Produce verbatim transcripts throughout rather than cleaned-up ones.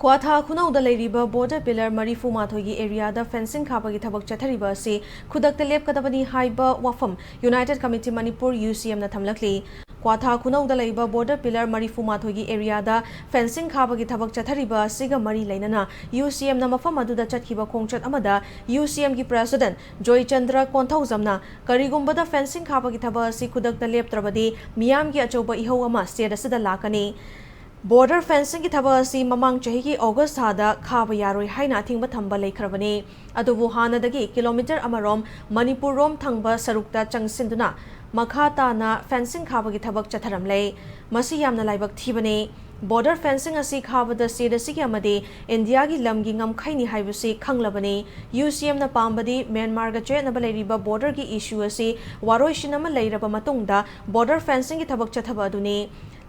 ꯀ꯭ꯋꯥꯊꯥ ꯈꯨꯅꯧꯗ ꯂꯩꯔꯤꯕ border pillar ꯃꯔꯤꯐꯨ ꯃꯥꯊꯣꯏꯒꯤ areaꯗ fencing ꯈꯥꯕꯒꯤ ꯊꯕꯛ ꯆꯠꯊꯔꯤꯕ ꯑꯁꯤ ꯈꯨꯗꯛꯇ ꯂꯦꯞꯀꯗꯕꯅꯤ ꯍꯥꯏꯕ ꯋꯥꯐꯝ United Committee Manipur, UCMꯅ ꯊꯝꯂꯛꯂꯤ꯫ ꯀ꯭ꯋꯥꯊꯥ ꯈꯨꯅꯧꯗ ꯂꯩꯕ border pillar ꯃꯔꯤꯐꯨ ꯃꯥꯊꯣꯏꯒꯤ areaꯗ fencing ꯈꯥꯕꯒꯤ ꯊꯕꯛ ꯆꯠꯊꯔꯤꯕ ꯑꯁꯤꯒ ꯃꯔꯤ ꯂꯩꯅꯅ UCMꯅ ꯃꯐꯝ ꯑꯗꯨꯗ ꯆꯠꯈꯤꯕ ꯈꯣꯡꯆꯠ ꯑꯃꯗ UCMꯒꯤ president ꯖꯣꯏꯆꯟꯗ꯭ꯔ ꯀꯣꯟꯊꯧꯖꯝꯅ ꯀꯔꯤꯒꯨꯝꯕꯗ fencing ꯈꯥꯕꯒꯤ ꯊꯕꯛ ꯑꯁꯤ ꯈꯨꯗꯛꯇ ꯂꯦꯞꯇ꯭ꯔꯕꯗꯤ ꯃꯤꯌꯥꯝꯒꯤ ꯑꯆꯧꯕ ꯏꯍꯧ ꯑꯃ state ꯑꯁꯤꯗ ꯂꯥꯛꯀꯅꯤ꯫ Border fencingꯒꯤ ꯊꯕꯛ ꯑꯁꯤ ꯃꯃꯥꯡ ꯆꯍꯤꯒꯤ August ꯊꯥꯗ ꯈꯥꯕ ꯌꯥꯔꯣꯏ ꯍꯥꯏꯅ ꯑꯊꯤꯡꯕ ꯊꯝꯕ ꯂꯩꯈ꯭ꯔꯕꯅꯤ꯫ ꯑꯗꯨꯕꯨ ꯍꯥꯟꯅꯗꯒꯤ kilometre ꯑꯃꯔꯣꯝ ꯃꯅꯤꯄꯨꯔ ꯔꯣꯝ ꯊꯪꯕ ꯁꯔꯨꯛꯇ ꯆꯪꯁꯤꯟꯗꯨꯅ ꯃꯈꯥ ꯇꯥꯅ fencing ꯈꯥꯕꯒꯤ ꯊꯕꯛ ꯆꯠꯊꯔꯝꯂꯦ꯫ ꯃꯁꯤ ꯌꯥꯝꯅ ꯂꯥꯏꯕꯛ ꯊꯤꯕꯅꯤ꯫ Border fencing ꯑꯁꯤ ꯈꯥꯕꯗ state ꯑꯁꯤꯒꯤ ꯑꯃꯗꯤ ꯏꯟꯗꯤꯌꯥꯒꯤ ꯂꯝꯒꯤ ꯉꯝꯈꯩꯅꯤ ꯍꯥꯏꯕꯁꯤ ꯈꯪꯂꯕꯅꯤ꯫ UCMꯅ ꯄꯥꯝꯕꯗꯤ ꯃ꯭ꯌꯥꯟꯃꯥꯔꯒ ꯆꯌꯦꯠꯅꯕ ꯂꯩꯔꯤꯕ borderꯒꯤ issue ꯑꯁꯤ ꯋꯥꯔꯣꯏꯁꯤꯟ ꯑꯃ ꯂꯩꯔꯕ ꯃꯇꯨꯡꯗ border fencingꯒꯤ ꯊꯕꯛ ꯆꯠꯊꯕ ꯑꯗꯨꯅꯤ꯫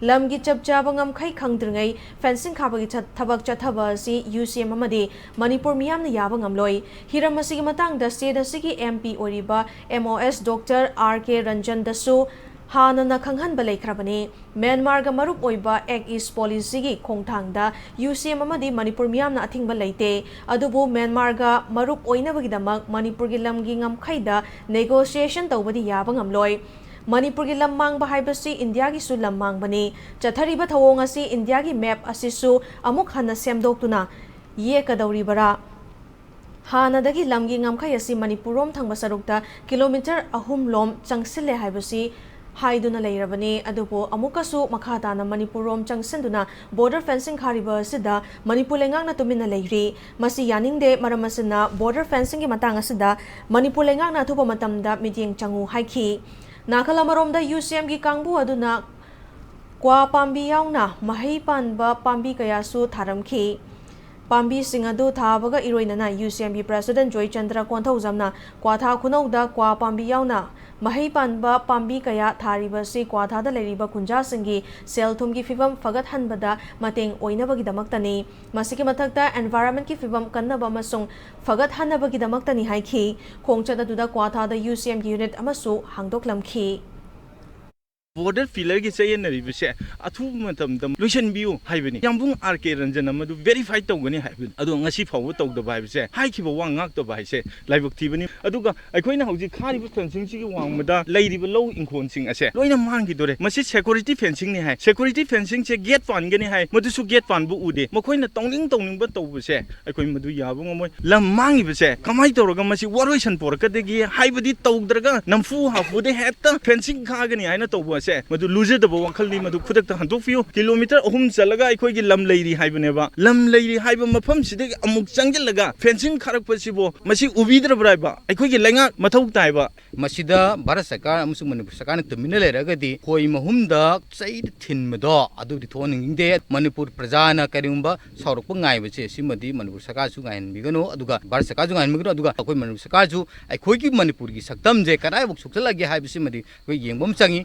ꯂꯝꯒꯤ ꯆꯞ ꯆꯥꯕ ꯉꯝꯈꯩ ꯈꯪꯗ꯭ꯔꯤꯉꯩ fencing ꯈꯥꯕꯒꯤ ꯆꯠ-, ꯊꯕꯛ ꯆꯠꯊꯕ ꯑꯁꯤ UCM ꯑꯃꯗꯤ ꯃꯅꯤꯄꯨꯔ ꯃꯤꯌꯥꯝꯅ ꯌꯥꯕ ꯉꯝꯂꯣꯏ꯫ ꯍꯤꯔꯝ ꯑꯁꯤꯒꯤ ꯃꯇꯥꯡꯗ state ꯑꯁꯤꯒꯤ MP ꯑꯣꯏꯔꯤꯕ MOS Doctor R K ꯔꯟꯖꯟꯗꯁꯨ ꯍꯥꯟꯅꯅ ꯈꯪꯍꯟꯕ ꯂꯩꯈ꯭ꯔꯕꯅꯤ꯫ ꯃ꯭ꯌꯥꯟꯃꯥꯔꯒ ꯃꯔꯨꯞ ꯑꯣꯏꯕ Act East Policyꯒꯤ ꯈꯣꯡꯊꯥꯡꯗ UCM ꯑꯃꯗꯤ ꯃꯅꯤꯄꯨꯔ ꯃꯤꯌꯥꯝꯅ ꯑꯊꯤꯡꯕ ꯂꯩꯇꯦ꯫ ꯑꯗꯨꯕꯨ ꯃ꯭ꯌꯥꯟꯃꯥꯔꯒ ꯃꯔꯨꯞ ꯑꯣꯏꯅꯕꯒꯤꯗꯃꯛ ꯃꯅꯤꯄꯨꯔꯒꯤ ꯂꯝꯒꯤ ꯉꯝꯈꯩꯗ negotiation ꯇꯧꯕꯗꯤ ꯌꯥꯕ ꯉꯝꯂꯣꯏ꯫ ꯃꯅꯤꯄꯨꯔꯒꯤ ꯂꯝ ꯃꯥꯡꯕ ꯍꯥꯏꯕꯁꯤ ꯏꯟꯗꯤꯌꯥꯒꯤꯁꯨ ꯂꯝ ꯃꯥꯡꯕꯅꯤ꯫ ꯆꯠꯊꯔꯤꯕ ꯊꯧꯑꯣꯡ ꯑꯁꯤ ꯏꯟꯗꯤꯌꯥꯒꯤ map ꯑꯁꯤꯁꯨ ꯑꯃꯨꯛ ꯍꯟꯅ ꯁꯦꯝꯗꯣꯛꯇꯨꯅ ꯌꯦꯛꯀꯗꯧꯔꯤꯕꯔꯥ? ꯍꯥꯟꯅꯗꯒꯤ ꯂꯝꯒꯤ ꯉꯝꯈꯩ ꯑꯁꯤ ꯃꯅꯤꯄꯨꯔꯔꯣꯝ ꯊꯪꯕ ꯁꯔꯨꯛꯇ kilometre ꯑꯍꯨꯝ ꯂꯣꯝ ꯆꯪꯁꯤꯜꯂꯦ ꯍꯥꯏꯕꯁꯤ ꯍꯥꯏꯗꯨꯅ ꯂꯩꯔꯕꯅꯤ꯫ ꯑꯗꯨꯕꯨ ꯑꯃꯨꯛꯀꯁꯨ ꯃꯈꯥ ꯇꯥꯅ ꯃꯅꯤꯄꯨꯔꯔꯣꯝ ꯆꯪꯁꯤꯟꯗꯨꯅ border fencing ꯈꯥꯔꯤꯕ ꯑꯁꯤꯗ ꯃꯅꯤꯄꯨꯔ ꯂꯩꯉꯥꯛꯅ ꯇꯨꯃꯤꯟꯅ ꯂꯩꯔꯤ꯫ ꯃꯁꯤ ꯌꯥꯅꯤꯡꯗꯦ꯫ ꯃꯔꯝ ꯑꯁꯤꯅ border fencingꯒꯤ ꯃꯇꯥꯡ ꯑꯁꯤꯗ ꯃꯅꯤꯄꯨꯔ ꯂꯩꯉꯥꯛꯅ ꯑꯊꯨꯕ ꯃꯇꯝꯗ ꯃꯤꯠꯌꯦꯡ ꯆꯪꯉꯨ ꯍꯥꯏꯈꯤ꯫ ꯅꯥꯀꯜ ꯑꯃꯔꯣꯝꯗ UCMꯒꯤ ꯀꯥꯡꯕꯨ ꯑꯗꯨꯅ ꯀ꯭ꯋꯥ ꯄꯥꯝꯕꯤ ꯌꯥꯎꯅ ꯃꯍꯩ ꯄꯥꯟꯕ ꯄꯥꯝꯕꯤ ꯀꯌꯥꯁꯨ ꯊꯥꯔꯝꯈꯤ꯫ ꯄꯥꯝꯕꯤꯁꯤꯡ ꯑꯗꯨ ꯊꯥꯕꯒ ꯏꯔꯣꯏꯅꯅ UCMꯒꯤ president ꯖꯣꯏꯆꯟꯗ꯭ꯔ ꯀꯣꯟꯊꯧꯖꯝꯅ ꯀ꯭ꯋꯥꯊꯥ ꯈꯨꯅꯧꯗ ꯀ꯭ꯋꯥ ꯄꯥꯝꯕꯤ ꯌꯥꯎꯅ ꯃꯍꯩ ꯄꯥꯟꯕ ꯄꯥꯝꯕꯤ ꯀꯌꯥ ꯊꯥꯔꯤꯕ ꯑꯁꯤ ꯀ꯭ꯋꯥꯊꯥꯗ ꯂꯩꯔꯤꯕ ꯈꯨꯟꯖꯥꯁꯤꯡꯒꯤ ꯁꯦꯜ ꯊꯨꯝꯒꯤ ꯐꯤꯕꯝ ꯐꯒꯠꯍꯟꯕꯗ ꯃꯇꯦꯡ ꯑꯣꯏꯅꯕꯒꯤꯗꯃꯛꯇꯅꯤ꯫ ꯃꯁꯤꯒꯤ ꯃꯊꯛꯇ environmentꯀꯤ ꯐꯤꯕꯝ ꯀꯟꯅꯕ ꯑꯃꯁꯨꯡ ꯐꯒꯠꯍꯟꯅꯕꯒꯤꯗꯃꯛꯇꯅꯤ ꯍꯥꯏꯈꯤ꯫ ꯈꯣꯡꯆꯠ ꯑꯗꯨꯗ ꯀ꯭ꯋꯥꯊꯥꯗ UCMꯒꯤ unit ꯑꯃꯁꯨ ꯍꯥꯡꯗꯣꯛꯂꯝꯈꯤ꯫ ꯕꯣꯔꯗꯔ ꯄꯤꯂꯔꯒꯤ ꯆꯌꯦꯠꯅꯔꯤꯕꯁꯦ ꯑꯊꯨꯕ ꯃꯇꯝꯗ ꯂꯣꯏꯁꯤꯟꯕꯤꯌꯨ ꯍꯥꯏꯕꯅꯤ꯫ ꯌꯥꯝꯕꯨꯡ ꯑꯥꯔ ꯀꯦ ꯔꯟꯖꯟꯅ ꯃꯗꯨ ꯚꯦꯔꯤꯐꯥꯏ ꯇꯧꯒꯅꯤ ꯍꯥꯏꯕꯅꯤ꯫ ꯑꯗꯣ ꯉꯁꯤ ꯐꯥꯎꯕ ꯇꯧꯗꯕ ꯍꯥꯏꯕꯁꯦ, ꯍꯥꯏꯈꯤꯕ ꯋꯥ ꯉꯥꯛꯇꯕ ꯍꯥꯏꯁꯦ ꯂꯥꯏꯕꯛ ꯊꯤꯕꯅꯤ꯫ ꯑꯗꯨꯒ ꯑꯩꯈꯣꯏꯅ ꯍꯧꯖꯤꯛ ꯈꯥꯔꯤꯕ ꯐꯦꯟꯁꯤꯡꯁꯤꯒꯤ ꯋꯥꯡꯃꯗ ꯂꯩꯔꯤꯕ ꯂꯧ ꯏꯪꯈꯣꯜꯁꯤꯡ ꯑꯁꯦ ꯂꯣꯏꯅ ꯃꯥꯡꯈꯤꯗꯣꯔꯦ꯫ ꯃꯁꯤ ꯁꯦꯀ꯭ꯌꯨꯔꯤꯇꯤ ꯐꯦꯟꯁꯤꯡꯅꯤ ꯍꯥꯏ, ꯁꯦꯀ꯭ꯌꯨꯔꯤꯇꯤ ꯐꯦꯟꯁꯤꯡꯁꯦ ꯒꯦꯠ ꯄꯥꯟꯒꯅꯤ ꯍꯥꯏ, ꯃꯗꯨꯁꯨ ꯒꯦꯠ ꯄꯥꯟꯕ ꯎꯗꯦ꯫ ꯃꯈꯣꯏꯅ ꯇꯧꯅꯤꯡ ꯇꯧꯅꯤꯡꯕ ꯇꯧꯕꯁꯦ ꯑꯩꯈꯣꯏ ꯃꯗꯨ ꯌꯥꯕ ꯉꯝꯃꯣꯏ꯫ ꯂꯝ ꯃꯥꯡꯉꯤꯕꯁꯦ ꯀꯃꯥꯏꯅ ꯇꯧꯔꯒ ꯃꯁꯤ ꯋꯥꯔꯣꯏꯁꯟ ꯄꯣꯔꯛꯀꯗꯒꯦ ꯍꯥꯏꯕꯗꯤ ꯇꯧꯗ꯭ꯔꯒ ꯅꯝꯐꯨ ꯍꯥꯐꯨꯗ ꯍꯦꯛꯇ ꯐꯦꯟꯁꯤꯡ ꯈꯥꯒꯅꯤ ꯍꯥꯏꯅ ꯇꯧꯕ ꯑꯁꯦ ꯃꯗꯨ ꯂꯨꯖꯗꯕ ꯋꯥꯈꯜꯅꯤ꯫ ꯃꯗꯨ ꯈꯨꯗꯛꯇ ꯍꯟꯗꯣꯛꯄꯤꯌꯨ꯫ ꯀꯤꯂꯣꯃꯤꯇꯔ ꯑꯍꯨꯝ ꯆꯠꯂꯒ ꯑꯩꯈꯣꯏꯒꯤ ꯂꯝ ꯂꯩꯔꯤ ꯍꯥꯏꯕꯅꯦꯕ꯫ ꯂꯝ ꯂꯩꯔꯤ ꯍꯥꯏꯕ ꯃꯐꯝꯁꯤꯗꯒꯤ ꯑꯃꯨꯛ ꯆꯪꯁꯤꯜꯂꯒ ꯐꯦꯟꯁꯤꯡ ꯈꯥꯔꯛꯄꯁꯤꯕꯨ ꯃꯁꯤ ꯎꯕꯤꯗ꯭ꯔꯕ꯭ꯔꯥ ꯍꯥꯏꯕ? ꯑꯩꯈꯣꯏꯒꯤ ꯂꯩꯉꯥꯛ ꯃꯊꯧ ꯇꯥꯏꯕ꯫ ꯃꯁꯤꯗ ꯚꯥꯔꯠ ꯁꯔꯀꯥꯔ ꯑꯃꯁꯨꯡ ꯃꯅꯤꯄꯨꯔ ꯁꯔꯀꯥꯔꯅ ꯇꯨꯃꯤꯟꯅ ꯂꯩꯔꯒꯗꯤ ꯈꯣꯏ ꯃꯍꯨꯝꯗ ꯆꯩ ꯊꯤꯟꯕꯗꯣ ꯑꯗꯨꯗꯤ ꯊꯣꯛꯍꯟꯅꯤꯡꯗꯦ꯫ ꯃꯅꯤꯄꯨꯔ ꯄ꯭ꯔꯖꯥꯅ ꯀꯔꯤꯒꯨꯝꯕ ꯁꯥꯎꯔꯛꯄ ꯉꯥꯏꯕꯁꯦ, ꯁꯤꯃꯗꯤ ꯃꯅꯤꯄꯨꯔ ꯁꯔꯀꯥꯔꯁꯨ ꯉꯥꯏꯍꯟꯕꯤꯒꯅꯨ, ꯑꯗꯨꯒ ꯚꯥꯔꯠ ꯁꯔꯀꯥꯔꯁꯨ ꯉꯥꯏꯍꯟꯕꯤꯒꯅꯨ, ꯑꯗꯨꯒ ꯑꯩꯈꯣꯏ ꯃꯅꯤꯄꯨꯔ ꯁꯔꯀꯥꯔꯁꯨ ꯑꯩꯈꯣꯏꯒꯤ ꯃꯅꯤꯄꯨꯔꯒꯤ ꯁꯛꯇꯝꯁꯦ ꯀꯗꯥꯏꯐꯥꯎ ꯁꯣꯛꯆꯜꯂꯒꯦ ꯍꯥꯏꯕꯁꯤꯃꯗꯤ ꯑꯩꯈꯣꯏ ꯌꯦꯡꯕ ꯑꯃ ꯆꯪꯉꯤ꯫